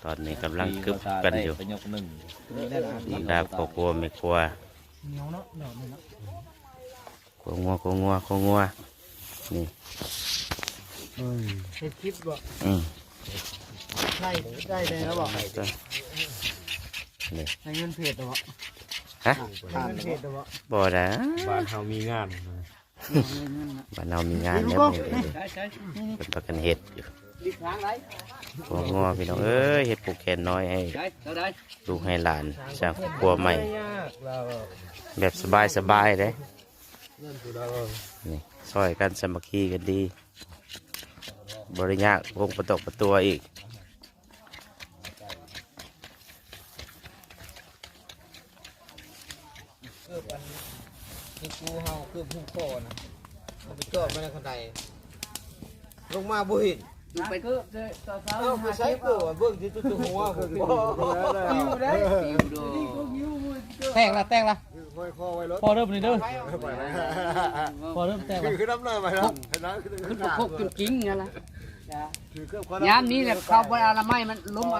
ຕອນນີ້ກຳລັງກຶບກັນຢູ່ ບັນດາພໍ່ຄົວແມ່ຄົວ ເໜຽວເນາະ ດອກນີ້ເນາະ ຄົວງົວ ຄົວງົວ ຄົວງົວ ນີ້ ເຮັດຄລິບບໍ່? ອືມ ໃຊ້ ໃຊ້ໄດ້ແລ້ວບໍ່? ນີ້ ໃຫ້ເງິນເພຈແລ້ວບໍ່? ຮະ? ໃຫ້ເງິນເພຈແລ້ວບໍ່? ບໍ່ໄດ້ ບ້ານເຮົາມີງານ ບ້ານເຮົາມີງານແລ້ວ ເພິ່ນພາກັນເຮັດຢູ່ ຫົວງໍພີ່ນ້ອງເອີຍ ເຮັດຜູກແຂນນ້ອຍໃຫ້ລູກໃຫ້ຫຼານ ສ້າງຄອບຄົວໃໝ່ ແບບສະບາຍໆເດ້ ນີ້ ຊ່ອຍກັນສາມັກຄີກັນດີ ບໍ່ໄດ້ຍາກວົງປະຕົກປະຕົວອີກ. ເກີບອັນທີ່ກູເຮົາເກີບຫຸ້ມຄໍນະ ເອົາໄປຈອດໄວ້ໃນຄັນໄດ ລົງມາບໍ່ເຫັນ ໄປເກີບເດີ ເອົາໄປໃຊ້ເກີບ ເບິ່ງທີ່ຕົວຫົວ ປິວເດ້ ປິວໂດ ແຕກລະ ແຕກລະ ຫ້ອຍຄໍໄວ້ລົດ ພໍເດີບນີ້ເດີ ພໍເດີບແຕກລະ ຄືນຳເລີຍໄປນະ ຄືຄົກຈົນກິງນັ້ນລະ ຍາມນີ້ແຫຼະ ເຂົ້າບໍ່ອະນາໄມ ມັນລົມ